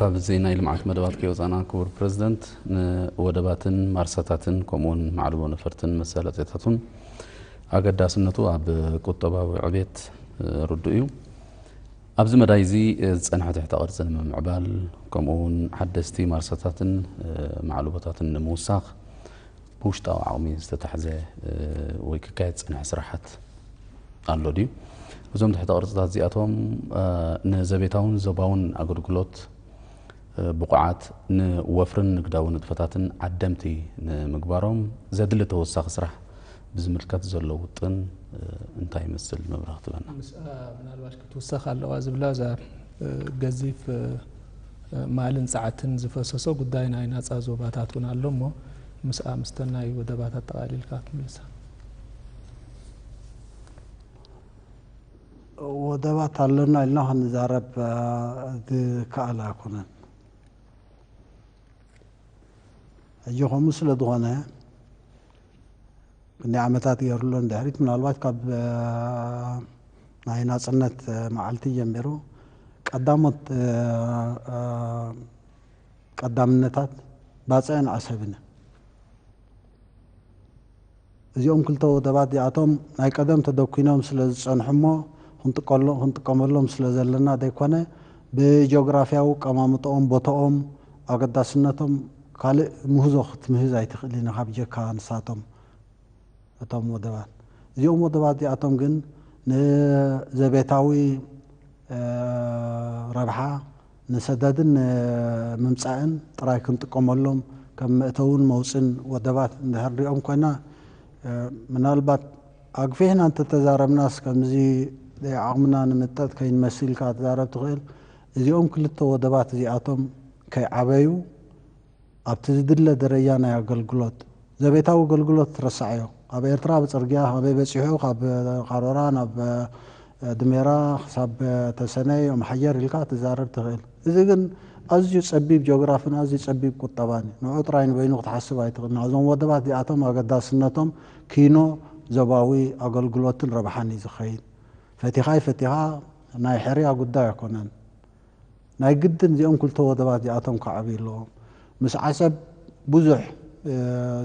ኣብዚ ናይ ልምዓት መደባት ከይወፃና ክቡር ፕረዚደንት፣ ንወደባትን ማርሳታትን ከምኡውን ማዕልቦ ነፈርትን መሳለጥያታቱን ኣገዳስነቱ ኣብ ቁጠባዊ ዕቤት ርዱእ እዩ። ኣብዚ መዳይ እዚ ዝፀንሐ ትሕተ ቅርፂ ንምምዕባል ከምኡውን ሓደስቲ ማርሳታትን ማዕልቦታትን ንምውሳኽ ብውሽጣዊ ዓቕሚ ዝተታሕዘ ወይ ክካየድ ዝፀንሐ ስራሓት ኣሎ ድዩ? እዞም ትሕተ ቅርፅታት እዚኣቶም ንዘቤታውን ዞባውን ኣገልግሎት ብቑዓት ንወፍርን ንግዳዊ ንጥፈታትን ዓደምቲ ንምግባሮም ዘድሊ ተወሳኺ ስራሕ ብዝምልከት ዘሎ ውጥን እንታይ ይመስል? መብራህቲ በና። ምስኣ ምናልባሽ ክትውሰኽ ኣለዋ ዝብላ እዛ ገዚፍ ማልን ፃዕትን ዝፈሰሶ ጉዳይ ናይ ናፃ ዞባታት እውን ኣሎ እሞ ምስኣ ምስተን ናይ ወደባት ኣጠቓሊልካ ክትምልሳ። ወደባት ኣለና ኢልና ክንዛረብ ዝከኣል ኣይኮነን። ሕጂ ከምኡ ስለ ዝኾነ ክንደይ ዓመታት ገይሩ ኣሎ ንድሕሪት ምናልባት ካብ ናይ ናፅነት መዓልቲ ጀሚሩ ቀዳሞት ቀዳምነታት ባፅዕን ዓሰብን እዚኦም ክልተ ወደባት እዚኣቶም ናይ ቀደም ተደኲኖም ስለ ዝፀንሑ እሞ ክንጥቀመሎም ስለ ዘለና ዘይኮነ ብጂኦግራፊያዊ ኣቀማምጠኦም ቦታኦም ኣገዳስነቶም ካልእ ምህዞ ክትምህዝ ኣይትኽእልን ኢኻ ብጀካ ንሳቶም እቶም ወደባት እዚኦም ወደባት እዚኣቶም ግን ንዘቤታዊ ረብሓ ንሰደድን ንምምፃእን ጥራይ ክንጥቀመሎም ከም መእተውን መውፅን ወደባት እንድሕር ሪኦም ኮይና ምናልባት ኣግፊሕና እንተተዛረብናስ ከምዚ ዓቕምና ንምጠጥ ከይንመስልካ ትዛረብ ትኽእል እዚኦም ክልተ ወደባት እዚኣቶም ከይዓበዩ ኣብቲ ዝድለ ደረጃ ናይ ኣገልግሎት ዘቤታዊ ኣገልግሎት ትረሳዕዮ ኣብ ኤርትራ ብፅርግያ ካበይ በፂሑ ካብ ካሮራ ናብ ድሜራ ክሳብ ተሰነይ ኦም ሓየር ኢልካ ትዛረብ ትኽእል እዚ ግን ኣዝዩ ጸቢብ ጂኦግራፍን ኣዝዩ ጸቢብ ቁጠባን እዩ ንዑ ጥራይ ንበይኑ ክትሓስብ ኣይትኽእል እዞም ወደባት እዚኣቶም ኣገዳስነቶም ኪኖ ዞባዊ ኣገልግሎትን ረብሓን እዩ ዝኸይድ ፈቲኻ ይፈቲኻ ናይ ሕርያ ጉዳይ ኣይኮነን ናይ ግድን እዚኦም ክልተ ወደባት እዚኣቶም ክዓብዩ ኣለዎም። ምስ ዓሰብ ብዙሕ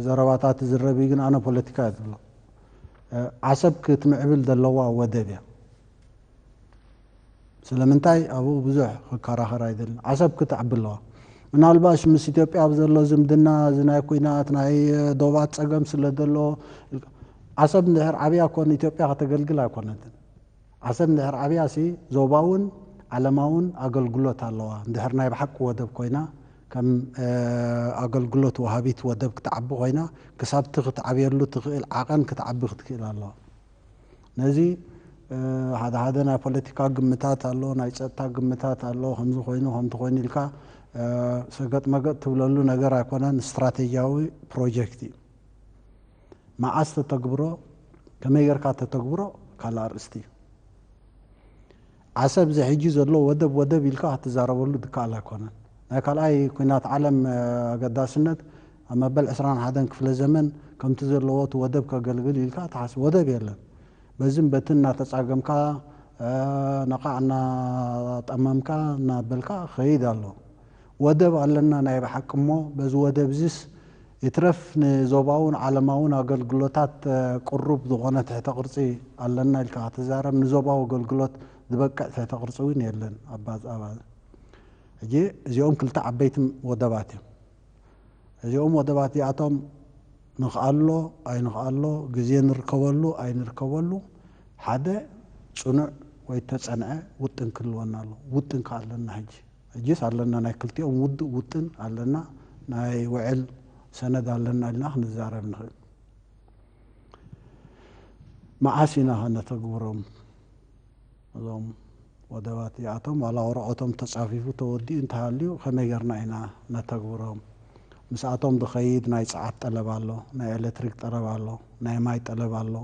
ዘረባታት ዝረብ እዩ ግን ኣነ ፖለቲካ እየ ዝብሎ። ዓሰብ ክትምዕብል ዘለዋ ወደብ እያ። ስለምንታይ ኣብኡ ብዙሕ ክከራኸር ኣይደልን። ዓሰብ ክትዓቢ ኣለዋ። ምናልባሽ ምስ ኢትዮጵያ ኣብ ዘሎ ዝምድና እዚ ናይ ኩናት ናይ ዶባት ፀገም ስለ ዘሎ ዓሰብ እንድሕር ዓብያ ኮን ኢትዮጵያ ከተገልግል ኣይኮነትን። ዓሰብ እንድሕር ዓብያሲ ዞባውን ዓለማውን ኣገልግሎት ኣለዋ። እንድሕር ናይ ብሓቂ ወደብ ኮይና ከም ኣገልግሎት ወሃቢት ወደብ ክትዓቢ ኮይና ክሳብቲ ክትዓብየሉ ትኽእል ዓቐን ክትዓቢ ክትክእል ኣለዋ። ነዚ ሓደ ሓደ ናይ ፖለቲካ ግምታት ኣሎ፣ ናይ ፀጥታ ግምታት ኣሎ፣ ከምዚ ኮይኑ ከምቲ ኮይኑ ኢልካ ሰገጥ መገጥ ትብለሉ ነገር ኣይኮነን። ስትራቴጂያዊ ፕሮጀክት እዩ። መዓስ ተተግብሮ ከመይ ጌርካ ተተግብሮ ካልእ ኣርእስቲ እዩ። ዓሰብ እዚ ሕጂ ዘሎ ወደብ ወደብ ኢልካ ክትዛረበሉ ዝከኣል ኣይኮነን። ናይ ካልኣይ ኩናት ዓለም ኣገዳስነት ኣብ መበል ዕስራን ሓደን ክፍለ ዘመን ከምቲ ዘለዎ እቲ ወደብ ከገልግል ኢልካ ትሓስብ ወደብ የለን። በዝን በትን እናተፃገምካ ነቓዕ እናጠመምካ እናበልካ ኸይድ ኣሎ። ወደብ ኣለና ናይ ብሓቂ እሞ በዚ ወደብ እዚስ ይትረፍ ንዞባውን ዓለማውን ኣገልግሎታት ቅሩብ ዝኾነ ትሕተ ቅርፂ ኣለና ኢልካ ክትዛረብ ንዞባዊ ኣገልግሎት ዝበቅዕ ትሕተ ቅርፂ እውን የለን። ኣባ ሕጂ እዚኦም ክልተ ዓበይቲ ወደባት እዮም። እዚኦም ወደባት እዚኣቶም ንኽኣሎ ኣይንኽኣሎ ግዜ ንርከበሉ ኣይንርከበሉ ሓደ ፅኑዕ ወይ ተፀንዐ ውጥን ክህልወና ኣሎ። ውጥን ከ ኣለና ሕጂ ሕጂስ ኣለና ናይ ክልቲኦም ውድእ ውጥን ኣለና ናይ ውዕል ሰነድ ኣለና ኢልና ክንዛረብ ንኽእል። መዓስ ኢና ከነተግብሮም እዞም ወደባት እዚኣቶም ዋላ ወረቐቶም ተፃፊፉ ተወዲኡ እንተሃልዩ ከመይ ጌርና ኢና ነተግብሮም? ምስኣቶም ዝኸይድ ናይ ፀዓት ጠለብ ኣሎ፣ ናይ ኤሌክትሪክ ጠለብ ኣሎ፣ ናይ ማይ ጠለብ ኣሎ።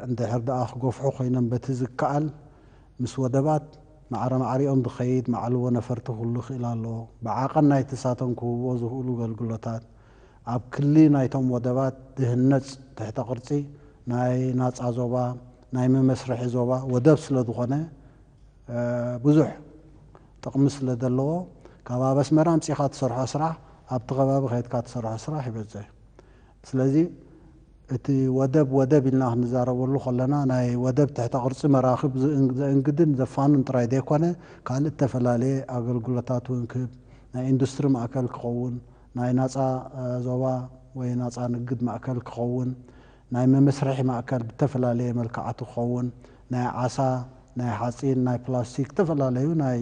እንድሕር ደኣ ክገፍሑ ኮይኖም በቲ ዝከኣል ምስ ወደባት ማዕረ ማዕሪኦም ዝኸይድ መዓልቦ ነፈርቲ ክህሉ ይኽእል ኣለዎ። ብዓቐን ናይቲ ሳቶም ክህብዎ ዝኽእሉ ኣገልግሎታት ኣብ ክሊ ናይቶም ወደባት ዝህነፅ ትሕተ ቅርፂ ናይ ናፃ ዞባ ናይ መመስርሒ ዞባ ወደብ ስለ ዝኾነ ብዙሕ ጥቕሚ ስለ ዘለዎ፣ ካብ ኣብ ኣስመራ ኣምጺኻ ትሰርሖ ስራሕ ኣብቲ ከባቢ ከይድካ ትሰርሖ ስራሕ ይበዝሕ። ስለዚ እቲ ወደብ ወደብ ኢልና ክንዛረበሉ ከለና ናይ ወደብ ትሕተ ቅርጺ መራኽብ ዘእንግድን ዘፋኑን ጥራይ ዘይኮነ፣ ካልእ እተፈላለየ ኣገልግሎታት እውን ክህብ፣ ናይ ኢንዱስትሪ ማእከል ክኸውን፣ ናይ ናጻ ዞባ ወይ ናጻ ንግድ ማእከል ክኸውን፣ ናይ መመስርሒ ማእከል ብተፈላለየ መልክዓቱ ክኸውን፣ ናይ ዓሳ፣ ናይ ሓጺን፣ ናይ ፕላስቲክ፣ ዝተፈላለዩ ናይ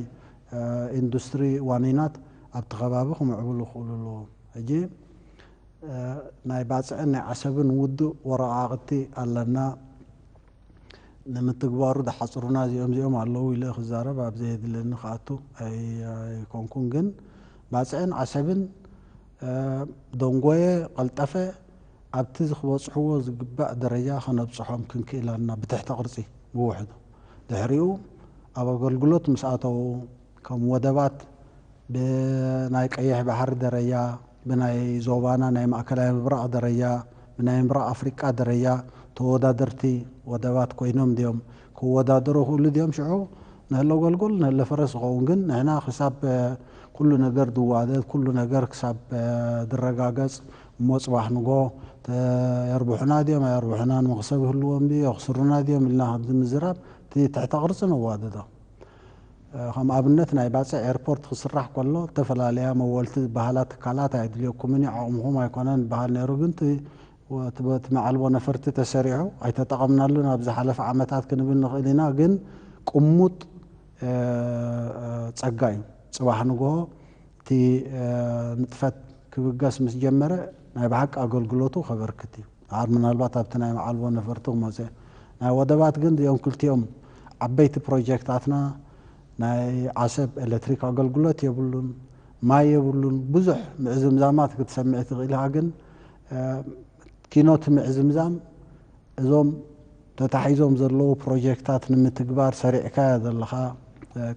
ኢንዱስትሪ ዋኒናት ኣብቲ ከባቢ ክምዕብሉ ክኽእሉ ኣለዎም። ሕጂ ናይ ባጽዕን ናይ ዓሰብን ውዱእ ወረቓቕቲ ኣለና። ንምትግባሩ ዝሓጽሩና እዚኦም እዚኦም ኣለዉ ኢለ ክዛረብ ኣብ ዘየድለኒ ክኣቱ ኣይኮንኩን። ግን ባጽዕን ዓሰብን ደንጎየ ቀልጠፈ ኣብቲ ክበጽሕዎ ዝግባእ ደረጃ ከነብጽሖም ክንክእል ኣለና፣ ብትሕተ ቅርጺ ብውሕዱ። ድሕሪኡ ኣብ ኣገልግሎት ምስ ኣተዉ፣ ከም ወደባት ብናይ ቀይሕ ባሕሪ ደረጃ፣ ብናይ ዞባና ናይ ማእከላይ ምብራቕ ደረጃ፣ ብናይ ምብራቕ ኣፍሪቃ ደረጃ ተወዳደርቲ ወደባት ኮይኖም ድዮም ክወዳደሩ ክእሉ ድዮም? ሽዑ ንህለ ጎልጎል ንህለ ፈረስ ዝኸውን። ግን ንሕና ክሳብ ኩሉ ነገር ዝዋደድ፣ ኩሉ ነገር ክሳብ ዝረጋገጽ፣ እሞ ጽባሕ ንጎ የርብሑና ድዮም ኣየርብሑናን፣ መኽሰብ ይህልዎም ድዩ የኽስሩና ድዮም ኢልና ከምዚ ምዝራብ እቲ ትሕተ ቅርጺ ነዋድዶ። ከም ኣብነት ናይ ባጽዕ ኤርፖርት ክስራሕ ከሎ ዝተፈላለያ መወልቲ ዝበሃላ ትካላት ኣየድልየኩምን እዩ፣ ዓቕምኹም ኣይኮነን ዝበሃል ነይሩ። ግን እቲ መዓልቦ ነፈርቲ ተሰሪሑ ኣይተጠቐምናሉን ኣብ ዝሓለፈ ዓመታት ክንብል ንኽእል ኢና። ግን ቅሙጥ ጸጋ እዩ። ጽባሕ ንግሆ እቲ ንጥፈት ክብገስ ምስ ጀመረ ናይ ብሓቂ ኣገልግሎቱ ከበርክት እዩ። ደሓር ምናልባት ኣብቲ ናይ መዓልቦ ነፈርቲ ክመጽእ። ናይ ወደባት ግን እዚኦም ክልቲኦም ዓበይቲ ፕሮጀክታትና ናይ ዓሰብ ኤሌክትሪክ ኣገልግሎት የብሉን፣ ማይ የብሉን። ብዙሕ ምዕዝምዛማት ክትሰምዕ ትኽእል ኢኻ። ግን ኪኖቲ ምዕዝምዛም እዞም ተታሒዞም ዘለዉ ፕሮጀክታት ንምትግባር ሰሪዕካዮ ዘለኻ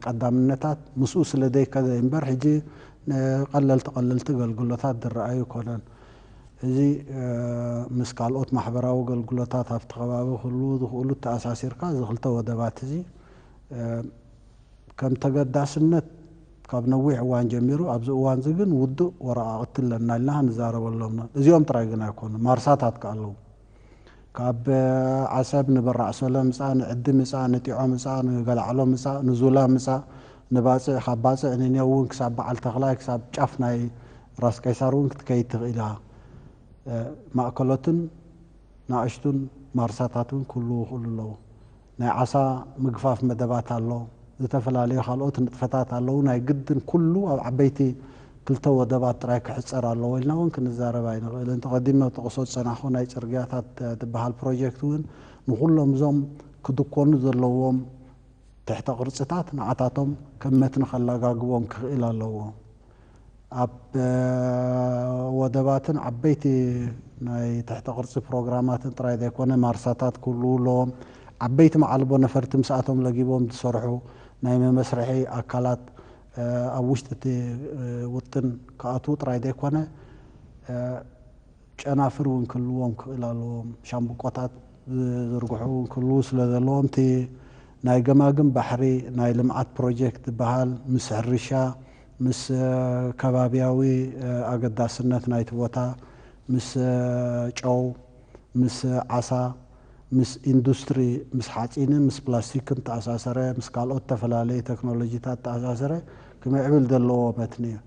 ቀዳምነታት ምስኡ ስለ ዘይከደ እምበር ሕጂ ቀለልቲ ቀለልቲ ኣገልግሎታት ዝረኣዩ ኣይኮነን። እዚ ምስ ካልኦት ማሕበራዊ ኣገልግሎታት ኣብቲ ከባቢ ክህልዉ ዝኽእሉ ተኣሳሲርካ እዚ ክልተ ወደባት እዚ ከም ተገዳስነት ካብ ነዊሕ እዋን ጀሚሩ ኣብዚ እዋን እዚ ግን ውዱእ ወረቓቕቲ ኣለና ኢልና ክንዛረበሎም ኢና። እዚኦም ጥራይ ግን ኣይኮኑን፣ ማርሳታት ከኣ ኣለዉ። ካብ ዓሰብ ንበራዕ ሶለ ምጻእ፣ ንዕዲ ምጻእ፣ ንጢዖ ምጻእ፣ ንገላዕሎ ምጻእ፣ ንዙላ ምጻእ፣ ንባጽዕ፣ ካብ ባጽዕ ንኔው እውን ክሳብ በዓል ተኽላይ ክሳብ ጫፍ ናይ ራስ ቀይሳር እውን ክትከይድ ትኽእል ኢኻ። ማእከሎትን ንኣሽቱን ማርሳታት እውን ክህልዉ ይኽእሉ ኣለዉ። ናይ ዓሳ ምግፋፍ መደባት ኣሎ። ዝተፈላለዩ ካልኦት ንጥፈታት ኣለዉ። ናይ ግድን ኩሉ ኣብ ዓበይቲ ክልተ ወደባት ጥራይ ክሕጸር ኣለዎ ኢልና እውን ክንዛረብ ኣይንኽእልን። ተቐዲመ ኣብ ጥቕሶ ዝጸናሕኩ ናይ ጽርግያታት ትበሃል ፕሮጀክት እውን ንኹሎም እዞም ክድኮኑ ዘለዎም ትሕተ ቅርጽታት ንዓታቶም ከም መትኒ ከለጋግቦም ክኽእል ኣለዎ። ኣብ ወደባትን ዓበይቲ ናይ ትሕተ ቅርጺ ፕሮግራማትን ጥራይ ዘይኮነ ማርሳታት ክህልዉ ኣለዎም። ዓበይቲ መዓልቦ ነፈርቲ ምስኣቶም ለጊቦም ዝሰርሑ ናይ መመስርሒ ኣካላት ኣብ ውሽጢ እቲ ውጥን ክኣትዉ ጥራይ ዘይኮነ ጨናፍር እውን ክህልዎም ክኽእል ኣለዎም። ሻምብቆታት ዝዝርግሑ እውን ክህልዉ ስለ ዘለዎም እቲ ናይ ገማግም ባሕሪ ናይ ልምዓት ፕሮጀክት ዝበሃል ምስ ሕርሻ፣ ምስ ከባብያዊ ኣገዳስነት ናይቲ ቦታ፣ ምስ ጨው፣ ምስ ዓሳ፣ ምስ ኢንዱስትሪ፣ ምስ ሓፂንን ምስ ፕላስቲክን ተኣሳሰረ፣ ምስ ካልኦት ዝተፈላለዩ ቴክኖሎጂታት ተኣሳሰረ ክምዕብል ዘለዎ መትኒ እዩ።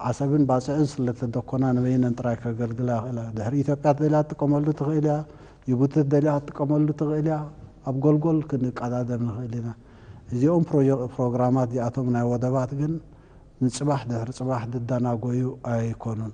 ዓሰብን ባፅዕን ስለተደኮና ንበይነን ጥራይ ከገልግላ ይኽእላ። ድሕሪ ኢትዮጵያ ተደልያ ትጥቀመሉ ትኽእል እያ። ጅቡቲ ተደልያ ትጥቀመሉ ትኽእል እያ። ኣብ ጎልጎል ክንቀዳደም ንኽእል ኢና። እዚኦም ፕሮጀ- ፕሮግራማት እዚኣቶም ናይ ወደባት ግን ንፅባሕ ድሕሪ ፅባሕ ዝደናጎዩ ኣይኮኑን።